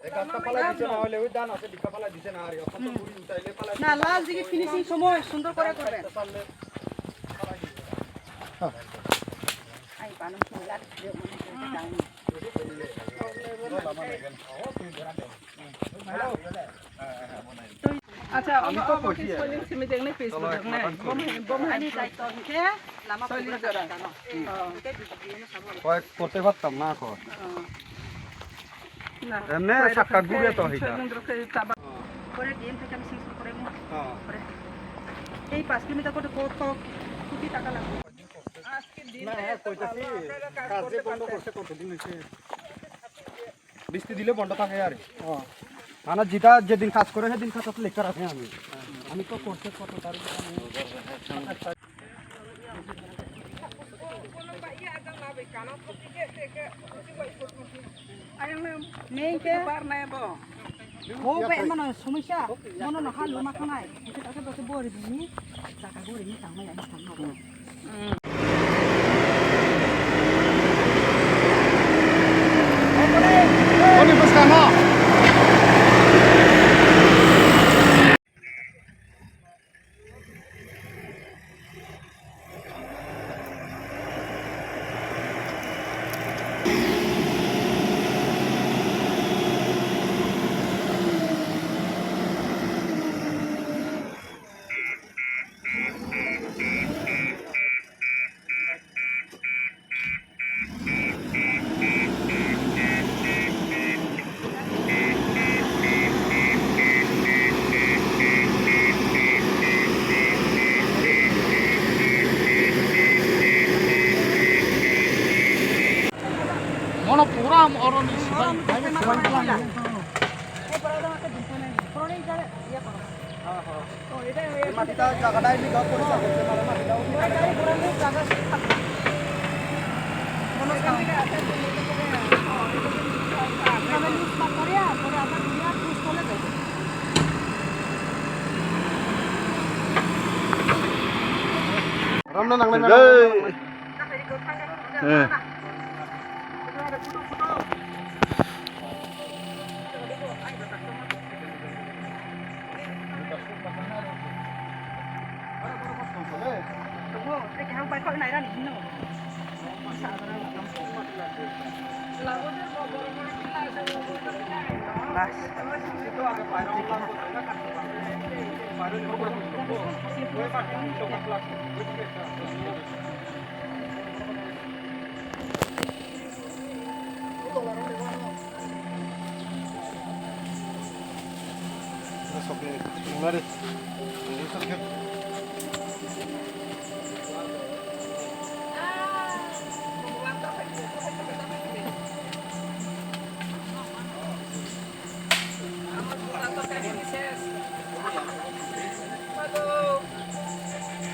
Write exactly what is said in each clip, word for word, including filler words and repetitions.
একটা ফালাই দিছে না হলে ওই ধান আছে, ভিক্ষা ফালাই দিছে না আর কত ঘুরি উঠাইলে ফালাই না, লাস্ট দিকে ফিনিশিং সময় সুন্দর করে করবেন। আই বানান কি লাগ দিও মনে হয় ডাউন। আচ্ছা, আমি তো কইছি। Soiling simi dengnai, Facebook dengnai. Bom, bom. Ani dai to hike lama challenge jora. Koi korte partam na koi. Emne sakka gure to hita. Pore D M theke ami sign kore mo. Pore. Ei পাঁচ কিলোমিটার করে কত, কত কোটি টাকা লাগবে? আজকে দিন না, হ্যাঁ, কইতাছি, কাজ যে বন্ধ করছে কতদিন হয়েছে? বৃষ্টি দিলে বন্ধ থাকে আর। মানে যেটা যেদিন কাজ করে সেদিন কাজ আসলে লেখা রাখে আমি। আমি তো করছে কত তারিখ আমি। Main ke bar nai bo. Ho ba emano somosya, mono no hal loma khanai. Eke ake bo bori bini, jaka gori ni tangmai ani tangmai. Mono pura am oroni sipai, sipai. Ramna nangnai, ramna nangnai. Eh.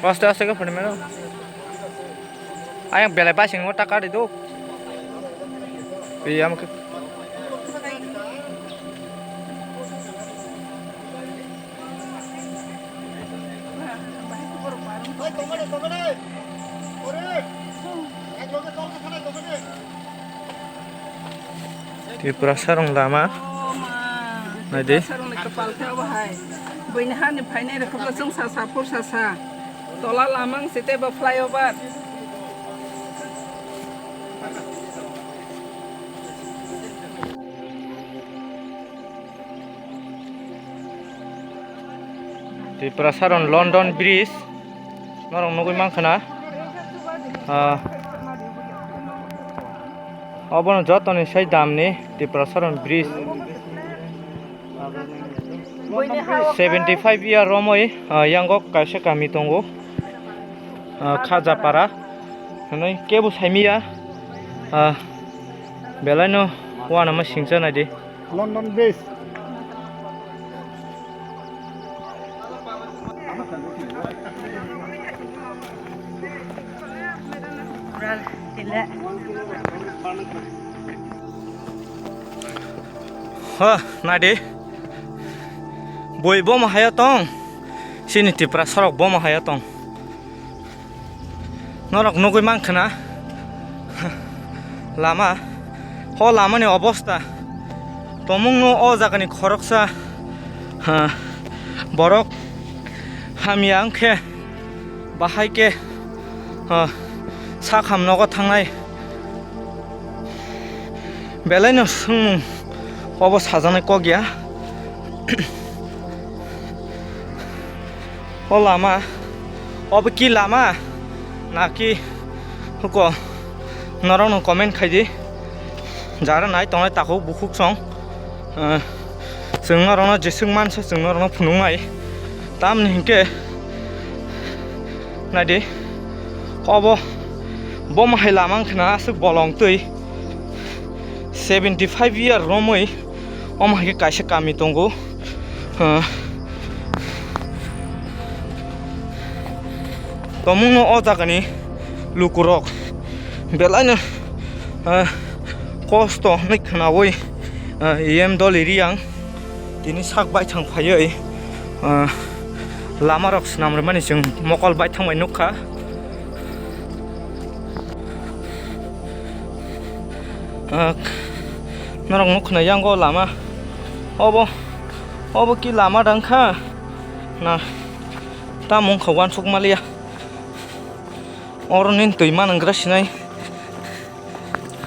Aste aste khe phone mano. Ayang belai basing o taka ri do. Piyam khe. Tripura sarong lama. Naidi. Tripura sarong ni kapal khe obo hai. Buini hani phainai rok khe chwng sasa phur sasa. Tola lamang site bo flyover. Tripura saron London Bridge norok nugui mankha na. Ah, obono jotoni sai damni Tripura saron bridge. Seventy five year romoi, ah, yango kaisa kami tongo, ah, Khajapara. Hwnwi kebo saimiya, ah, belaino uanama singcha naidi. London Bridge. Ho, naidi. Bui bomo hayo tong. Chini Tripura sorok bomo hayo tong. Norok nugui mankha na lama, o lamani obosta Tomungno o jagani khoroksa, ha, borok hamya wngkhe bahai khe, ha, sak ham nogo thangnai belaino swngmung obo sajaknai kok ya. O lama, obo ki lama? Naki huko norokno comment khai di. Jara nai tongnai takhuk bukhuk song. Eh, chwng norokno jeswk mansa chwng norokno phunuknai. Tamni hinkhe naidi obo bo mahai lama wngkha na aswk bolong twi seventy five year romwi omo hai khe kaisa kami tongo. Ah. Tomungno o jagani lukurok belaino, ah, kosto hinwi khwnaui, ah, E M Doli Riang tini sak baithang phaiwi, ah, lamarok swnam rwmani chwng mokol baithang bai nukha. Ah, norok nukha na yango lama. Obo, obo ki lama dang kha? Na, tamo wngkha uansuk maliya. Oro nini twi manwng gra sinai.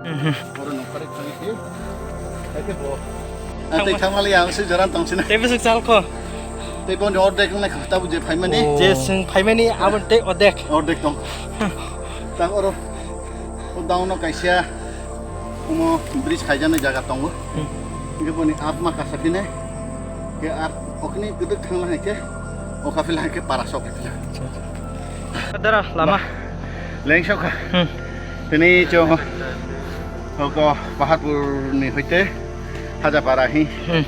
Mhm. Oro nokharwi thangwi se. Haikhe bo. Ah, tei thangmali ang se joran tong sini. Tei bwswk chal kho. Tei boni ordek wngnai kho, tabuk je phaimani. Oh. Je chwng phaimani, aboni tei ordek. Ordek tong. Tak oro, o down o kaisa omo bridge khaijaknai jaga tongo. Hmm. Hingke boni up ma kasa phine. Ke up okni kwdwk thangla hai khe, o kaphila hai khe para sok hai phila. Dara, lama. Leng sok kha. Hmm. Tini cho hoko Paharpur ni hoite Hajapara hi. Hmm.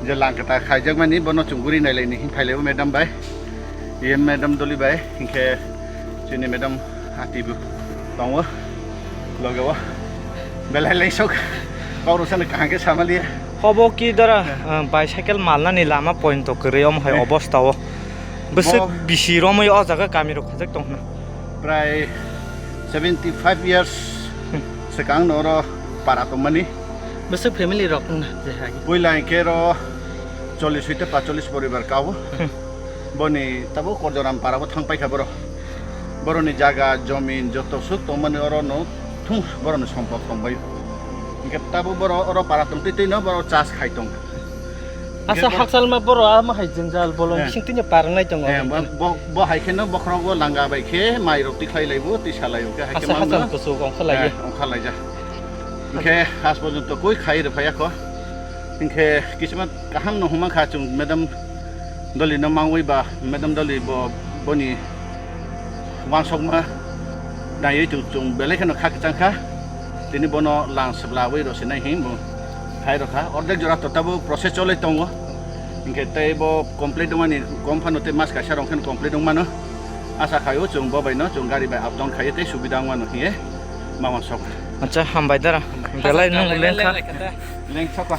Je langkata khaijakmani bono chunguri nailai ni hi phailaibo madam bai. Ye madam Doli bai, hinkhe chini madam atibu tongo, logeo belai lengsok, kok rwsani kaham khe samaliya. Obo ki dara, eh, bicycle malnani lama point kwrwi, omo hai, eh, obostao. Bwswk bo bisi romwi o jaga kamirok khajak tong hwnna. Prai seventy five years, hmm, swkang no oro para tongmani. Bwswk family rok wngna je hai? Puila hinkhe ro chollish hoite pacholis poribar kao. Hmm. Boni tabuk Korjoram parao thang paikha borok. Boroni jaga, jomin joto suk tongmani oro no thung boroni sompot tongbai. Hinkhe tabuk borok oro para tongtwi twi no borok chas khai tong. Asa hinkhe borok hakchalma borok ama hai jwngjal bolong, eh, bising twino parwngnai tongo. Eh, bo, bo, bo hai kheno bokhorogo langa bai khe mai rok tikhlai laibo, tisa laibo khe hai khe asa mangno. Hakchal kuchuk ongkha laiya. Eh, ongkha laija. Hinkhe has porjonto koi khai rw phaiya kho. Hinkhe kisima kaham no huma kha chwng madam Doli no mangwi ba, madam Doli bo boni wansokma naiwi chwng, chwng belai kheno kha kwchang kha. Tini bono lang swblawi rw sinai hin bo khai rw kha. Ordek jora to tabuk process cholai tongo. Hinkhe tei bo complete wngmani kom phano tei mas kaisa rok khe complete wngmano. Asa khaio chwng bo bai no chwng gari bai up down khaiwi tei subida wngmano hiye ma wansok. Acha, hambai dara. Belai nwng leng kha. Leng sokha.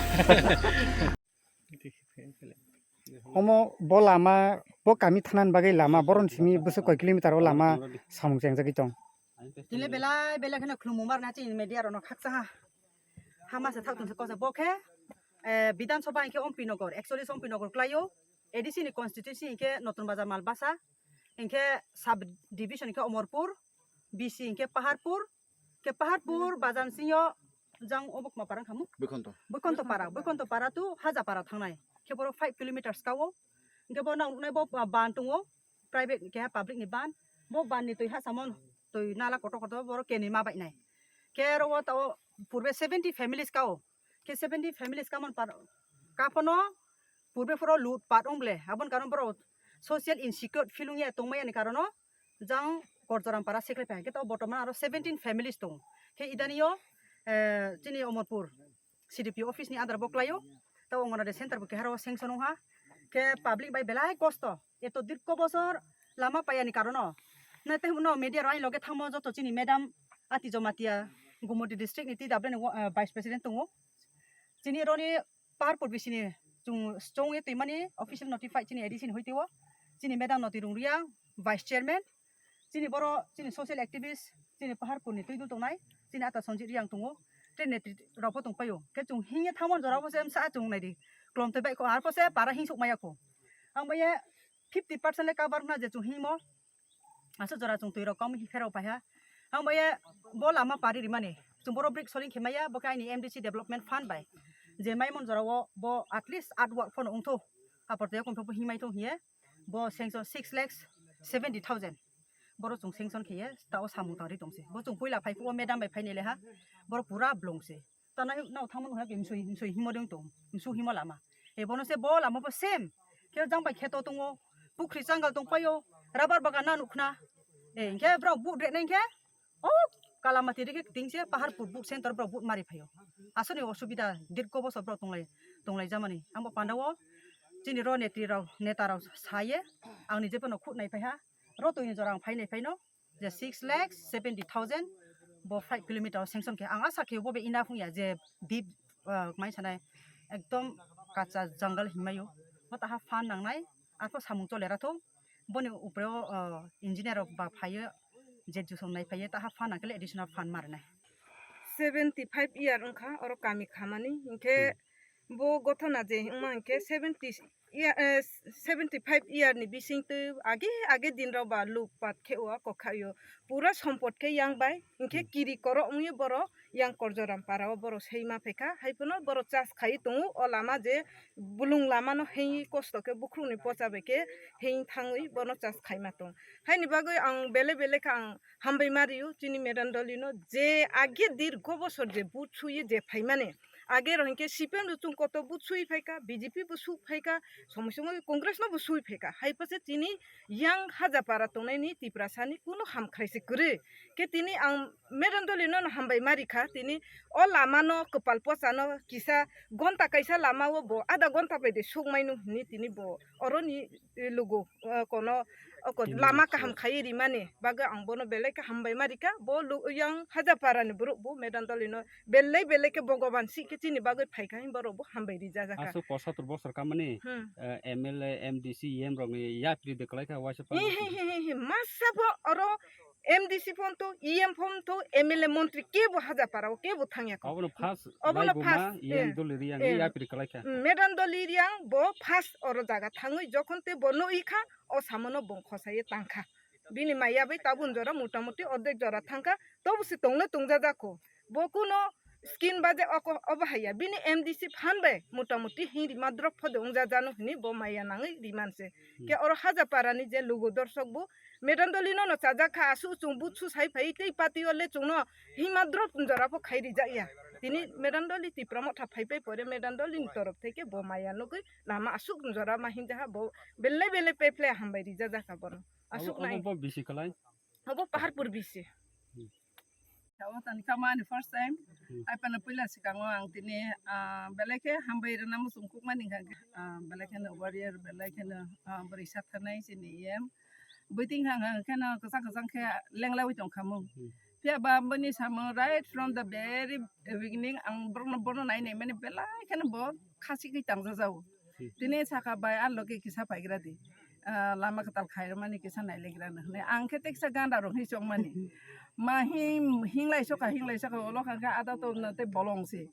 Omo bo lama, bo kami thanani bagwi lama, boron simi bwswk koi kilometer o lama samung chengjagwi tong. Tile belai belai kheno khulumung mar na chini media rok no khakcha ha. Hama se thak tong se kosa bo khe, eh, Bidhan Sabha hinkhe Ompi Nagar, actually Ompi Nagar klaio, A D C ni constituency hinkhe Notun Bazar Malbasa, hinkhe sub division hinkhe Omorpur, B C hinkhe Paharpur, ke Paharpur bazar singyo jang obo kma parang khamu? Bwkhonto. Bwkhonto para, Bwkhonto para tu Haja para thangnai. Khe boro five kilometers kao. Hinkhe bo nang nai bo ban tongo, private keha public ni ban. Bo ban ni twi ha samon twi nala kotor kotor boro keni ma bai nai. Khe oro o tao purbe seventy families kao. Khe seventy families kamon par kapono purbe phoro lut pat ong ble. Abon karon boro social insecure feeling ya tongmaya ni karono jang Korjoram para seklai phai. Khe to botoman aro seventeen families tong. Khe idaniyo, eh, chini Omorpur C D P office ni under bo klaio. To Anganwadi center bo keharo sanction ong ha. Khe public bai belai kosto. Eto dirko bosor lama payani karono. Na te hwnno media rok ani loge thangmo joto chini madam Ati Jamatia Gumoti district ni T W ni, eh, vice president tongo. Chini roni Paharpur bisini chung, chongwi twimani official notified chini A D C ni hoiteo. Chini madam Noti Rungria, vice chairman. Chini boro, chini social activist, chini Paharpur ni twidul tongnai, chini ata Sanjit Riang tongo. tei netri rok bo tong paio. Khe chwng hingye thangmani jora bo se msa chwng nai di. Klom tei bai kho, ar pho se para hingsuk maya kho. Ang bai ye fifty percent le cover na je chwng hingmo. Aswk jora chwng twi rok kom hi pherok pai ha. Ang bai ye bo lama pari rimani. Chwng boro brick soling khe maya, bo khe aini M D C development fund bai. Je mai mon jora o bo at least art work phano wngtho. Apor tei kom pho himai thong hiye. Bo sanction six lakhs seventy thousand. Boro chwng sanction khe ye, ta o samung tangri tong se. Bo chwng puila phai phuo madam bai phai ni le ha. Boro pura blong se. Ta nai nao thangmani hwnba khe msui, msui himo ding tong, msu himo lama. E bono se bo lama bo same. Khe jang bai kheto tongo, pukhri changal tong paio, rubber bagan na nukhna. E, hinkhe borok vote rek nai hinkhe, o Kalamati rikhe ting se Paharpur vote center borok vote mari phaio. Aswkni osubida dirgo bosor borok tonglai, tonglai jamani. Ang bo pandao chini ro netri rok, neta rok saye, ang nije bono khut nai phaiha. Ro twi ni jora ang phai nai phaino. Je six lakh seventy thousand bo five kilometer o sanction khe ang asa khe bo be ina phung ya je deep, ah, mai sanai ekdom kacha jungle hinmai o bo taha fan nang nai arpho samung chole ra thung boni upre o, ah, engineer rok ba phai o je jusong nai phai o taha fan nang khe additional fan mar nai. Seventy five year wngkha oro kami khamani hinkhe bo gothona je wngma hinkhe seventy year, eh, seventy five year ni bising twi age age din rok ba luk pat khe o kokha yo pura sompot khe yang bai hinkhe kiri korok wngwi borok yang Korjoram para o borok seima phaikha hai phano borok chas khai tongo o lama je bulung lama no hei kosto khe bukhuk ni pocha bai khe hei thangwi bono chas khaima tong haini bagwi ang bele bele khe ang hambai ma rio chini Medan Doli no je age dirgo bosor je but suye je phaimani. Age rok hinkhe C P M rok chwng koto but sui phaikha, B J P bo suk phaikha, somoi somoi Congress no bo sui phaikha. Hai pase chini yang Hajapara tongnaini Tiprasa ni kunu hamkhrai se kwrwi. Khe tini ang Medan Doli no hambai ma rikha, tini o lama no kwpal pocha no kisa gonta kaisa lama o bo adha gonta bai de suk mainu hini tini bo oro ni, eh, lugu, eh, kono, o ko-, lama kaham khai rimani bagwi ang bono belai khe hambai ma rikha. Bo lu-, yang Hajapara ni borok bo Medan Doli no belai belai khe Bhogoban si khe chini bagwi phaikha hwnba rok bo hambai rijajak kha. Aswk posatur bosor kamani, hmm, eh, M L A, M D C, E M rok ni yapri de kwlai kha waisa. He, he, he, he, he, masa bo oro M D C phone to, E M phone to, M L A montri kebo Hajapara o kebo thangya kho. Obono first obono laibuma first, E M eh, Doli Riang eh, yapri kwlai kha. Mm, Medan Doli Riang bo first oro jaga thangwi jokhon te bo nui kha, o samono bong khosaye tangkha. Bini maya bai tabun jora motamuti ordek jora thangkha, tobo se tongno tongjajakho. Bo kuno scheme baje oko obo haiya. Bini M D C phan bai motamuti hingri madrop phodo wngjajano hini bo maya nangwi rimanse. Hmm. Khe oro Hajapara ni je lugu dorsok bo Medan Doli no no chajak kha, asu chwng butsu sai phai tei party o le chwngno hima drop jora pho khai rijak ya. Tini Medan Doli Tipra Motha phai pai pore Medan Doli ni torof theke bo maya nugwi lama asuk jora ma hinjaha bo belai belai peple hambai rijajak kha bono. Asuk nai. Obo bisi kwlai? Obo Paharpur bisi. Hmm. Sao tani kama ani first time. Hmm. Ai pana puila sikango ang tini, ah, belai khe hambai rwna muchung kukmani hwnkha khe, ah, belai kheno warrior, belai kheno, ah, bwrwi satharnai chini E M. Buiting hang hang kheno kwchang kwchang khe lenglaui tongkha mung. Hmm. Phiya ba bini samung right from the very beginning ang borokno, bono nai nai mani belai kheno bo khasi khe tangjajago. Hmm. Tini saka bai a loge kisa paigra di. Ah, lama kwtal khairokmani kisa nailegra no hwnwi. Ang khe teksa ganda rok hinwi chongmani. Ma hing, hinglai soka, hinglai soka, olo kha khe ada to na tei bolong se.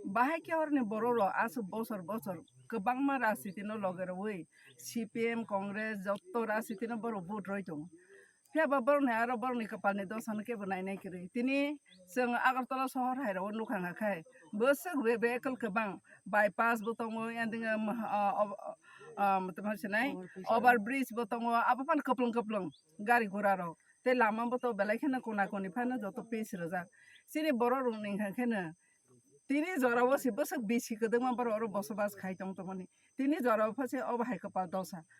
Bahai khe oroni borok rok aswk bosor bosor kwbangma rajniti no loge rwui C P M, Congress jotto rajniti no borok vote roi tongo. Phiya ba borokni aro borokni kwpalni dosa no kebo nainai kwrwi. Tini chwng Agartala sohor hai rogo nukha kha khai bwswk ve-, vehicle kwbang bypass bo tongo, ending, um, uh, ob-, um, tamo sinai overbridge bo tongo, abo phano kwplwng kwplwng gari gura rok. Tei lama bo to belai kheno kona koni phano joto pitch rijak. Chini borok rok ni hwnkha kheno tini jora o se bwswk bisi kwdwkma borok oro bosobas khai tong tongmani. Tini jora o pha se obo hai kwpal dosa.